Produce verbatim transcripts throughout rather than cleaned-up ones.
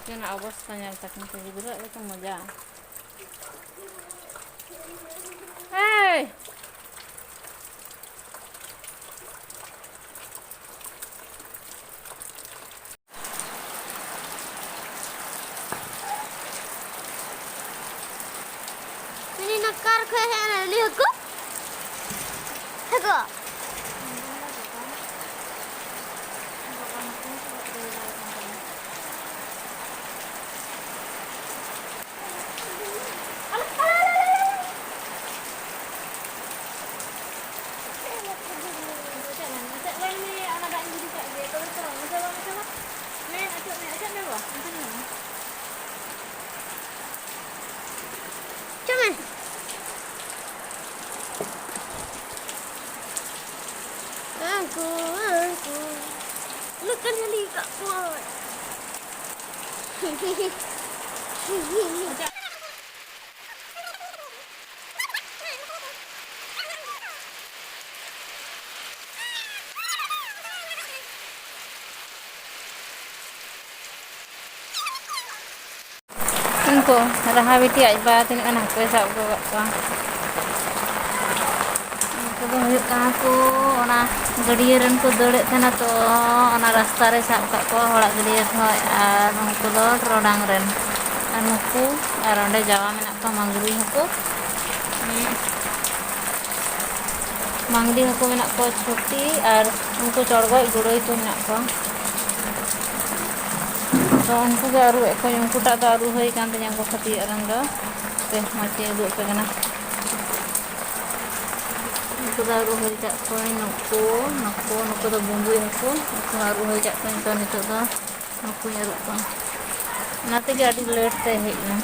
ᱨᱮᱱᱟᱜ ᱚᱵᱚᱥᱛᱟ ᱧᱮᱞ ᱛᱟᱠᱚ ᱢᱮ, ᱜᱤᱫᱽᱨᱟᱹ ᱟᱜ ᱜᱮᱠᱚ ᱢᱚᱡᱟ᱾ ᱮᱭ! ᱩᱱᱤ ᱱᱟᱠᱟᱨ ᱠᱷᱚᱡ ᱦᱮᱡ ᱮᱱᱟ, ᱞᱤ ᱦᱟᱹᱠᱩ᱾ ᱦᱟᱹᱠᱩ᱾ ᱪᱟᱞᱟᱜ ᱢᱮ᱾ ᱩᱱᱠᱩ, ᱩᱱᱠᱩ᱾ ᱩᱱᱟᱹᱜ ᱜᱟᱱ ᱡᱷᱟᱹᱞᱤ ᱟᱠᱟᱫ ᱠᱚᱣᱟ᱾ ᱩᱱᱠᱩ ᱨᱟᱦᱟ ᱵᱤᱴᱤ ᱟᱡ ᱵᱟ ᱛᱤᱱᱟᱹᱜ ᱜᱟᱱ ᱦᱟᱹᱠᱩᱭ ᱥᱟᱵ ᱟᱹᱜᱩ ᱟᱠᱟᱫ ᱠᱚᱣᱟ᱾ ᱩᱱᱠᱩ ᱫᱚ ᱦᱩᱭᱩᱜ ᱠᱟᱱᱟ ᱠᱚ ᱚᱱᱟ ᱜᱟᱹᱰᱭᱟᱹ ᱨᱮᱱ ᱠᱚ ᱫᱟᱹᱲᱮᱫ ᱛᱟᱦᱮᱱᱟ, ᱛᱚ ᱚᱱᱟ ᱨᱟᱥᱛᱟ ᱨᱮ ᱥᱟᱵ ᱟᱠᱟᱫ ᱠᱚᱣᱟ ᱦᱚᱲᱟᱜ ᱜᱟᱹᱰᱭᱟᱹ ᱠᱷᱚᱱ, ᱟᱨ ᱩᱱᱠᱩ ᱫᱚ ᱴᱚᱨᱚᱰᱟᱝ ᱨᱮᱱ᱾ ᱟᱨ ᱱᱩᱠᱩ, ᱟᱨ ᱚᱸᱰᱮ ᱡᱟᱣᱟ ᱢᱮᱱᱟᱜ ᱠᱚᱣᱟ ᱢᱟᱝᱜᱽᱨᱤ ᱦᱟᱹᱠᱩ᱾ ᱢᱟᱝᱜᱽᱨᱤ ᱦᱟᱹᱠᱩ ᱢᱮᱱᱟᱜ ᱠᱚᱣᱟ ᱪᱷᱩᱴᱤ, ᱟᱨ ᱩᱱᱠᱩ ᱪᱚᱲᱜᱚᱡ ᱜᱟᱹᱲᱟᱹᱭ ᱠᱚ ᱢᱮᱱᱟᱜ ᱠᱚᱣᱟ᱾ ᱛᱚ ᱩᱱᱠᱩ ᱜᱮ ᱟᱹᱨᱩᱵ ᱮᱫ ᱠᱚᱣᱟᱧ, ᱩᱱᱠᱩᱴᱟᱜ ᱫᱚ ᱟᱹᱨᱩᱵ ᱦᱩᱭ ᱟᱠᱟᱱ ᱛᱤᱧᱟ, ᱩᱱᱠᱩ ᱠᱷᱟᱹᱛᱤᱨ ᱨᱮᱱ ᱫᱚ᱾ ᱦᱟᱯᱮ, ᱢᱚᱡᱽ ᱛᱮᱧ ᱩᱫᱩᱜ ᱟᱯᱮ ᱠᱟᱱᱟ᱾ ᱩᱱᱠᱩ ᱫᱚ ᱟᱹᱨᱩᱵ ᱦᱩᱭ ᱟᱠᱟᱫ ᱠᱚᱣᱟᱧ, ᱱᱩᱠᱩ, ᱱᱩᱠᱩ, ᱱᱩᱠᱩ ᱫᱚ ᱵᱩᱸᱵᱩᱡ ᱦᱟᱹᱠᱩ, ᱱᱩᱠᱩ ᱦᱚᱸ ᱟᱹᱨᱩᱵ ᱦᱩᱭ ᱟᱠᱟᱫ ᱠᱚᱣᱟᱧ᱾ ᱛᱚ ᱱᱤᱛᱚᱜ ᱫᱚ ᱱᱩᱠᱩᱧ ᱟᱹᱨᱩᱵ ᱠᱚᱣᱟ᱾ ᱚᱱᱟ ᱛᱮᱜᱮ ᱟᱹᱰᱤ ᱞᱮᱴ ᱛᱮ ᱦᱮᱡ ᱮᱱᱟ᱾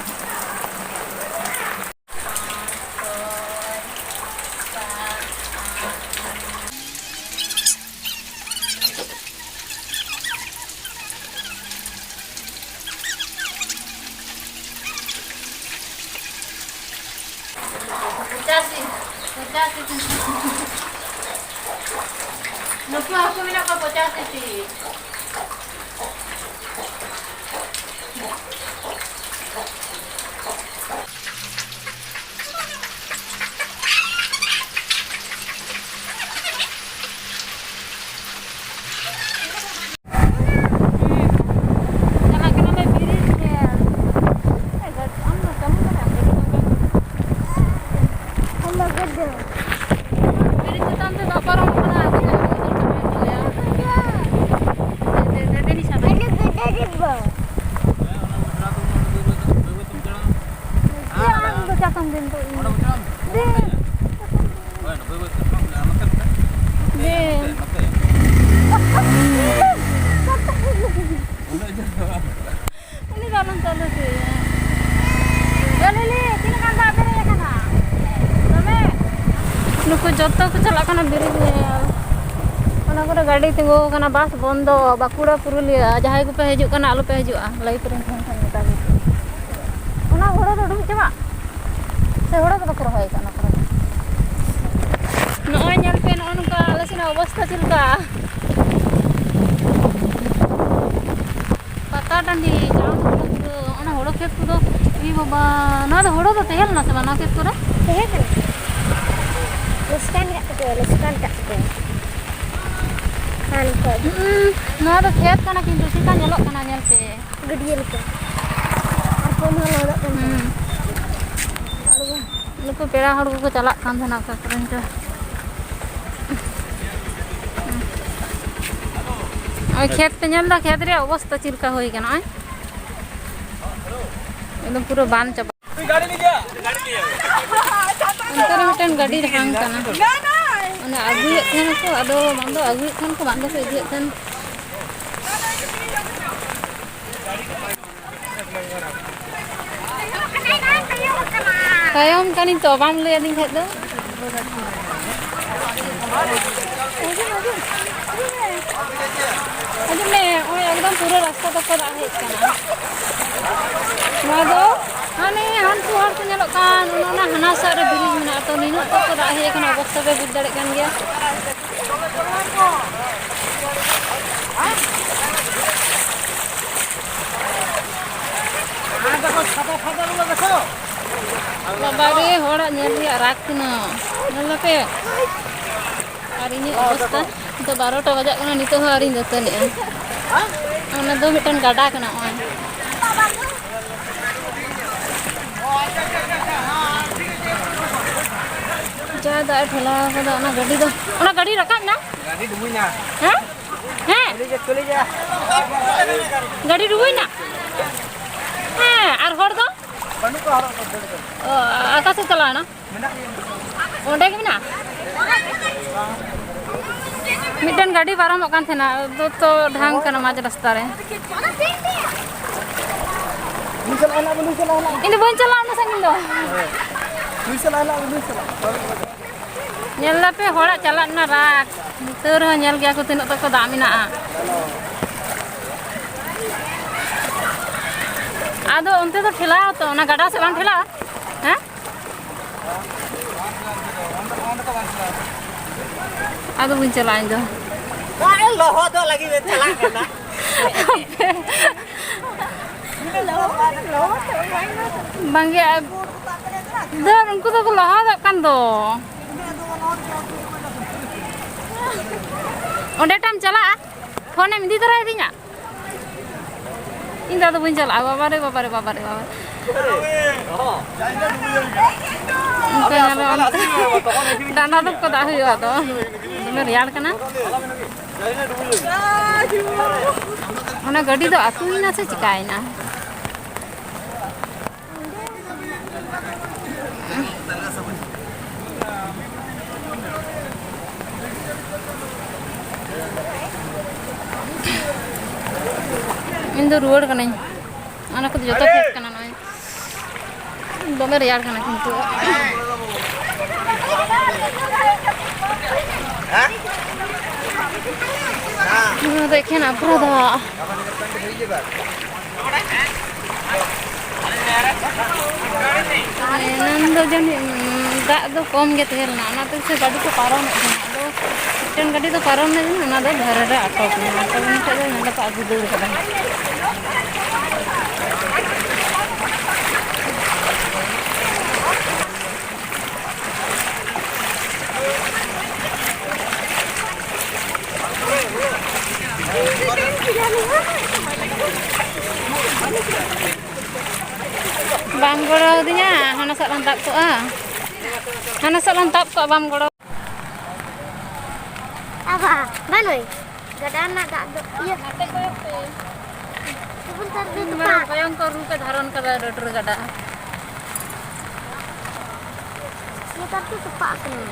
ᱯᱚᱪᱟᱥᱤ, ᱯᱚᱪᱟᱥᱤ ᱴᱤ᱾ ᱱᱩᱠᱩ ᱦᱟᱹᱠᱩ ᱢᱮᱱᱟᱜ ᱠᱚᱣᱟ ᱯᱚᱪᱟᱥᱤ ᱴᱤ᱾ ᱠᱟᱱ ᱫᱤᱱ ᱫᱚ ᱤᱧ᱾ ᱫᱮ᱾ ᱫᱮ᱾ ᱩᱱᱤ ᱫᱚ ᱟᱞᱚᱢ ᱪᱟᱹᱞᱩ ᱦᱚᱪᱚᱭᱮᱭᱟ᱾ ᱮ ᱞᱤᱞᱤ, ᱛᱤᱱᱟᱹᱜ ᱜᱟᱱ ᱫᱟᱜ ᱯᱮᱨᱮᱡ ᱟᱠᱟᱱᱟ? ᱫᱚᱢᱮ? ᱱᱩᱠᱩ ᱡᱚᱛᱚ ᱠᱚ ᱪᱟᱞᱟᱜ ᱠᱟᱱᱟ ᱵᱨᱤᱡᱽ ᱧᱮᱞ᱾ ᱚᱱᱟ ᱠᱚᱨᱮ ᱜᱟᱹᱰᱤ ᱛᱤᱸᱜᱩ ᱟᱠᱟᱱᱟ, ᱵᱟᱥ ᱵᱚᱱᱫᱚ᱾ ᱵᱟᱸᱠᱩᱲᱟ ᱯᱩᱨᱩᱞᱤᱭᱟᱹ, ᱡᱟᱦᱟᱸᱭ ᱠᱚᱯᱮ ᱦᱤᱡᱩᱜ ᱠᱟᱱᱟ, ᱟᱞᱚᱯᱮ ᱦᱤᱡᱩᱜᱼᱟ, ᱞᱟᱭᱤᱵᱷ ᱨᱮᱧ ᱛᱟᱦᱮᱱ ᱠᱷᱟᱱ ᱢᱮᱛᱟ ᱯᱮ᱾ ᱚᱱᱟ ᱦᱳᱲᱳ ᱫᱚ ᱰᱩᱵᱩᱡ ᱪᱟᱵᱟᱜ? ᱥᱮ ᱦᱳᱲᱳ ᱫᱚ ᱵᱟᱠᱚ ᱨᱚᱦᱚᱭ ᱟᱠᱟᱫ ᱚᱱᱟ ᱠᱚᱨᱮ ᱫᱚ? ᱱᱚᱜᱼᱚᱭ ᱧᱮᱞ ᱯᱮ, ᱱᱚᱜᱼᱚ ᱱᱚᱝᱠᱟ ᱟᱞᱮ ᱥᱮᱱᱟᱜ ᱚᱵᱚᱥᱛᱟ ᱪᱮᱫ ᱞᱮᱠᱟ᱾ ᱯᱟᱛᱟ ᱴᱟᱺᱰᱤ, ᱡᱟᱦᱟᱸ ᱠᱚᱫᱚ ᱯᱩᱨᱟᱹ ᱚᱱᱟ ᱦᱳᱲᱳ ᱠᱷᱮᱛ ᱠᱚᱫᱚ, ᱮ ᱵᱟᱵᱟ, ᱱᱚᱣᱟ ᱫᱚ ᱦᱳᱲᱳ ᱫᱚ ᱛᱟᱦᱮᱸ ᱞᱮᱱᱟ ᱥᱮ ᱵᱟᱝ ᱱᱚᱣᱟ ᱠᱷᱮᱛ ᱠᱚᱨᱮ? ᱛᱟᱦᱮᱸ ᱠᱟᱱᱟ᱾ ᱞᱚᱥᱠᱟᱱ ᱠᱟᱜ ᱛᱟᱠᱚᱣᱟ, ᱞᱚᱥᱠᱟᱱ ᱠᱟᱜ ᱛᱟᱠᱚᱣᱟ᱾ ᱦᱮᱸ, ᱱᱚᱝᱠᱟ ᱜᱮ᱾ ᱦᱩᱸ, ᱱᱚᱣᱟ ᱫᱚ ᱠᱷᱮᱛ ᱠᱟᱱᱟ, ᱠᱤᱱᱛᱩ ᱪᱮᱫᱠᱟ ᱧᱮᱞᱚᱜ ᱠᱟᱱᱟ ᱧᱮᱞ ᱯᱮ᱾ ᱜᱟᱹᱰᱭᱟᱹ ᱞᱮᱠᱟ᱾ ᱟᱨ ᱠᱚᱢ ᱦᱚᱸ ᱞᱚᱦᱚᱫᱚᱜ ᱠᱟᱱ ᱛᱟᱢᱟ᱾ ᱦᱩᱸ᱾ ᱟᱬᱜᱚ᱾ ᱱᱩᱠᱩ ᱯᱮᱲᱟ ᱦᱚᱲ ᱠᱚᱠᱚ ᱪᱟᱞᱟᱜ ᱠᱟᱱ ᱛᱟᱦᱮᱱᱟ ᱚᱠᱟ ᱠᱚᱨᱮᱱ ᱪᱚ᱾ ᱱᱚᱜᱼᱚᱭ ᱠᱷᱮᱛ ᱯᱮ ᱧᱮᱞ ᱮᱫᱟ, ᱠᱷᱮᱛ ᱨᱮᱭᱟᱜ ᱚᱵᱚᱥᱛᱟ ᱪᱮᱫ ᱞᱮᱠᱟ ᱦᱩᱭ ᱠᱟᱱᱟ, ᱱᱚᱜᱼᱚᱭ ᱮᱠᱫᱚᱢ ᱯᱩᱨᱟᱹ ᱵᱟᱱ ᱪᱟᱵᱟ᱾ ᱚᱱᱛᱮ ᱨᱮ ᱢᱤᱫᱴᱮᱱ ᱜᱟᱹᱰᱤ ᱨᱮ ᱦᱟᱝ ᱠᱟᱱᱟ᱾ ᱚᱱᱟ ᱟᱹᱜᱩᱭᱮᱫ ᱛᱟᱦᱮᱱᱟᱠᱚ, ᱟᱫᱚ ᱵᱟᱝ ᱫᱚ ᱟᱹᱜᱩᱭᱮᱫ ᱛᱟᱦᱮᱱᱟᱠᱚ, ᱵᱟᱝ ᱫᱚᱠᱚ ᱤᱫᱤᱭᱮᱫ ᱛᱟᱦᱮᱱ᱾ ᱛᱟᱭᱚᱢ ᱠᱟᱹᱱᱟᱹᱧ ᱛᱚ, ᱵᱟᱢ ᱞᱟᱹᱭ ᱟᱹᱫᱤᱧ ᱠᱷᱟᱡ ᱫᱚ᱾ ᱦᱤᱡᱩᱜ ᱢᱮ, ᱦᱤᱡᱩᱜ ᱢᱮ᱾ ᱦᱤᱡᱩᱜ ᱢᱮ, ᱱᱚᱜᱼᱚᱭ ᱮᱠᱫᱚᱢ ᱯᱩᱨᱟᱹ ᱨᱟᱥᱛᱟ ᱛᱟᱠᱚ ᱫᱟᱜ ᱦᱮᱡ ᱟᱠᱟᱱᱟ᱾ ᱱᱚᱣᱟ ᱫᱚ ᱦᱟᱱᱮ ᱦᱟᱱᱠᱩ ᱦᱚᱲ ᱠᱚ ᱧᱮᱞᱚᱜ ᱠᱟᱱ, ᱚᱱᱟ, ᱚᱱᱟ ᱦᱟᱱᱟ ᱥᱮᱫ ᱨᱮ ᱵᱨᱤᱡᱽ ᱢᱮᱱᱟᱜᱼᱟ, ᱛᱚ ᱱᱤᱱᱟᱹᱜ ᱛᱟᱠᱚ ᱫᱟᱜ ᱦᱮᱡ ᱟᱠᱟᱱᱟ, ᱚᱵᱚᱥᱛᱟ ᱯᱮ ᱵᱩᱡᱽ ᱫᱟᱲᱮᱭᱟᱜ ᱠᱟᱱ ᱜᱮᱭᱟ᱾ ᱵᱟᱵᱟ ᱨᱮ, ᱦᱚᱲᱟᱜ ᱧᱮᱞ ᱨᱮᱭᱟᱜ ᱨᱟᱜᱽ ᱛᱤᱱᱟᱹᱜ᱾ ᱧᱮᱞ ᱫᱟᱯᱮ? ᱟᱨ ᱤᱧᱟᱹᱜ ᱚᱵᱚᱥᱛᱟ, ᱱᱤᱛᱚᱜ ᱵᱟᱨᱚᱴᱟ ᱵᱟᱡᱟᱜ ᱠᱟᱱᱟ, ᱱᱤᱛᱚᱜ ᱦᱚᱸ ᱟᱹᱣᱨᱤᱧ ᱫᱟᱹᱛᱟᱹᱱᱤᱜᱼᱟ᱾ ᱚᱱᱟ ᱫᱚ ᱢᱤᱫᱴᱟᱝ ᱜᱟᱰᱟ ᱠᱟᱱᱟ, ᱱᱚᱜᱼᱚᱭ᱾ ᱡᱟ ᱫᱟᱜ ᱮ ᱴᱷᱮᱞᱟᱣ ᱠᱟᱫᱟ, ᱚᱱᱟ ᱜᱟᱹᱰᱤ ᱫᱚ, ᱚᱱᱟ ᱜᱟᱹᱰᱤ ᱨᱟᱠᱟᱵ ᱮᱱᱟ? ᱜᱟᱹᱰᱤ ᱰᱩᱵᱩᱡ ᱮᱱᱟ᱾ ᱦᱮᱸ? ᱦᱮᱸ? ᱪᱚᱞᱮ ᱡᱟ, ᱪᱚᱞᱮ ᱡᱟ᱾ ᱜᱟᱹᱰᱤ ᱰᱩᱵᱩᱡ ᱮᱱᱟ? ᱦᱮᱸ, ᱟᱨ ᱦᱚᱲ ᱫᱚ? ᱚ, ᱚᱠᱟ ᱥᱮᱫ ᱪᱟᱞᱟᱣ ᱮᱱᱟ? ᱚᱸᱰᱮ ᱜᱮ ᱢᱮᱱᱟᱜᱼᱟ? ᱢᱤᱫᱴᱮᱱ ᱜᱟᱹᱰᱤ ᱯᱟᱨᱚᱢᱚᱜ ᱠᱟᱱ ᱛᱟᱦᱮᱱᱟ, ᱟᱫᱚ ᱛᱚ ᱰᱷᱟᱝ ᱠᱟᱱᱟ ᱢᱟᱡᱷ ᱨᱟᱥᱛᱟ ᱨᱮ᱾ ᱤᱧ ᱫᱚ ᱵᱟᱹᱧ ᱪᱟᱞᱟᱜᱼᱟ ᱩᱱᱟᱹᱜ ᱥᱟᱺᱜᱤᱧ ᱫᱚ᱾ ᱧᱮᱞ ᱫᱟᱯᱮ ᱦᱚᱲᱟᱜ ᱪᱟᱞᱟᱜ ᱨᱮᱱᱟᱜ ᱨᱟᱜ, ᱛᱟᱹᱣ ᱨᱮᱦᱚᱸ ᱧᱮᱞ ᱜᱮᱭᱟ ᱠᱚ ᱛᱤᱱᱟᱹᱜ ᱛᱟᱠᱚ ᱫᱟᱜ ᱢᱮᱱᱟᱜᱼᱟ᱾ ᱟᱫᱚ ᱚᱱᱛᱮ ᱫᱚ ᱴᱷᱮᱞᱟᱣ ᱛᱚ, ᱚᱱᱟ ᱜᱟᱰᱟ ᱥᱮᱫ ᱵᱟᱝ ᱴᱷᱮᱞᱟᱣᱟ? ᱦᱮᱸ? ᱟᱫᱚ ᱵᱟᱹᱧ ᱪᱟᱞᱟᱜᱼᱟ ᱤᱧ ᱫᱚ᱾ ᱞᱚᱦᱚᱫᱚᱜ ᱞᱟᱹᱜᱤᱫ ᱮ ᱪᱟᱞᱟᱜ ᱠᱟᱱᱟ᱾ ᱵᱟᱝᱜᱮ, ᱟᱨ ᱫᱷᱟᱹᱨ ᱩᱱᱠᱩ ᱫᱚᱠᱚ ᱞᱚᱦᱚᱫᱚᱜ ᱠᱟᱱ ᱫᱚ᱾ ᱚᱸᱰᱮ ᱴᱟᱜ ᱮᱢ ᱪᱟᱞᱟᱜᱼᱟ? ᱯᱷᱳᱱᱮᱢ ᱤᱫᱤ ᱛᱚᱨᱟᱭ ᱛᱤᱧᱟ? ᱤᱧ ᱫᱚ ᱟᱫᱚ ᱵᱟᱹᱧ ᱪᱟᱞᱟᱜᱼᱟ᱾ ᱵᱟᱵᱟ ᱨᱮ, ᱵᱟᱵᱟ ᱨᱮ, ᱵᱟᱵᱟ ᱨᱮ, ᱵᱟᱵᱟ ᱨᱮ᱾ ᱚᱱᱠᱟ ᱧᱮᱞᱚᱜᱼᱟ, ᱚᱱᱛᱮ ᱰᱟᱸᱰᱟ ᱫᱚ ᱠᱚ ᱫᱟᱜ ᱦᱩᱭᱩᱜᱼᱟ ᱟᱫᱚ᱾ ᱫᱚᱢᱮ ᱨᱮᱭᱟᱲ ᱠᱟᱱᱟ᱾ ᱚᱱᱟ ᱜᱟᱹᱰᱤ ᱫᱚ ᱟᱹᱛᱩᱭᱮᱱᱟ ᱥᱮ ᱪᱤᱠᱟᱭᱮᱱᱟ? ᱤᱧ ᱫᱚ ᱨᱩᱣᱟᱹᱲ ᱠᱟᱹᱱᱟᱹᱧ᱾ ᱚᱱᱟ ᱠᱚᱫᱚ ᱡᱚᱛᱚ ᱠᱷᱮᱛ ᱠᱟᱱᱟ ᱱᱚᱜᱼᱚᱭ᱾ ᱫᱚᱢᱮ ᱨᱮᱭᱟᱲ ᱠᱟᱱᱟ ᱠᱤᱱᱛᱩ᱾ ᱱᱚᱣᱟ ᱫᱚ ᱮᱠᱷᱮᱱ ᱟᱯᱷᱨᱟ ᱫᱟᱜ᱾ ᱮᱱᱟᱱ ᱫᱚ ᱡᱟᱹᱱᱤᱡ, ᱩᱸ, ᱫᱟᱜ ᱫᱚ ᱠᱚᱢ ᱜᱮ ᱛᱟᱦᱮᱸ ᱞᱮᱱᱟ, ᱚᱱᱟᱛᱮ ᱥᱮ ᱜᱟᱹᱰᱤ ᱠᱚ ᱯᱟᱨᱚᱢᱮᱫ ᱛᱟᱦᱮᱱᱟ᱾ ᱟᱫᱚ ᱢᱤᱫᱴᱮᱱ ᱜᱟᱹᱰᱤ ᱫᱚ ᱯᱟᱨᱚᱢ ᱞᱮᱱᱟ, ᱚᱱᱟ ᱫᱚ ᱫᱷᱟᱨᱮ ᱨᱮ ᱟᱴᱚᱠ ᱮᱱᱟ, ᱟᱴᱚᱠ ᱮᱱ ᱠᱷᱟᱡ ᱫᱚ ᱧᱮᱞ ᱫᱟᱯᱮ ᱟᱹᱜᱩ ᱫᱟᱹᱲ ᱠᱟᱫᱟ᱾ ᱵᱟᱢ ᱜᱚᱲᱚ ᱟᱹᱫᱤᱧᱟ, ᱦᱟᱱᱟ ᱥᱟᱜ ᱞᱟᱝ ᱛᱟᱵ ᱠᱚᱜᱼᱟ, ᱦᱟᱱᱟ ᱥᱟᱜ ᱞᱟᱝ ᱛᱟᱵ ᱠᱚᱜᱼᱟ, ᱵᱟᱢ ᱜᱚᱲᱚ᱾ ᱟᱵᱟ, ᱵᱟᱹᱱᱩᱭ᱾ ᱜᱟᱰᱟ ᱨᱮᱱᱟᱜ ᱫᱟᱜ ᱫᱚ ᱤᱭᱟᱹ᱾ ᱱᱟᱛᱮ ᱠᱚᱭᱚᱜ ᱯᱮ᱾ ᱥᱩᱵᱚᱱ ᱥᱟᱨ ᱫᱚ ᱤᱧ ᱢᱟ ᱛᱚᱯᱟ᱾ ᱵᱷᱚᱭᱚᱝᱠᱚᱨ ᱨᱩᱯ ᱮ ᱫᱷᱟᱨᱚᱱ ᱠᱟᱫᱟ ᱰᱟᱹᱰᱨᱟᱹ ᱜᱟᱰᱟ᱾ ᱱᱮᱛᱟᱨ ᱫᱚ ᱛᱚᱯᱟᱜ ᱠᱟᱱᱟ᱾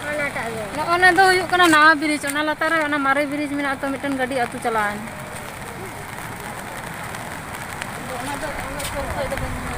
ᱦᱟᱱᱟᱴᱟᱜ ᱜᱮ᱾ ᱱᱚᱜᱼᱚ ᱱᱟ ᱫᱚ ᱦᱩᱭᱩᱜ ᱠᱟᱱᱟ ᱱᱟᱣᱟ ᱵᱨᱤᱡᱽ, ᱚᱱᱟ ᱞᱟᱛᱟᱨ ᱨᱮ ᱚᱱᱟ ᱢᱟᱨᱮ ᱵᱨᱤᱡᱽ ᱢᱮᱱᱟᱜᱼᱟ, ᱛᱚ ᱢᱤᱫᱴᱮᱱ ᱜᱟᱹᱰᱤ ᱟᱹᱛᱩ ᱪᱟᱞᱟᱣᱮᱱ᱾ ᱟᱫᱚ ᱚᱱᱟ ᱫᱚ ᱚᱱᱟ ᱥᱩᱨ ᱠᱷᱚᱡ ᱫᱚ ᱵᱟᱹᱧ ᱧᱮᱞ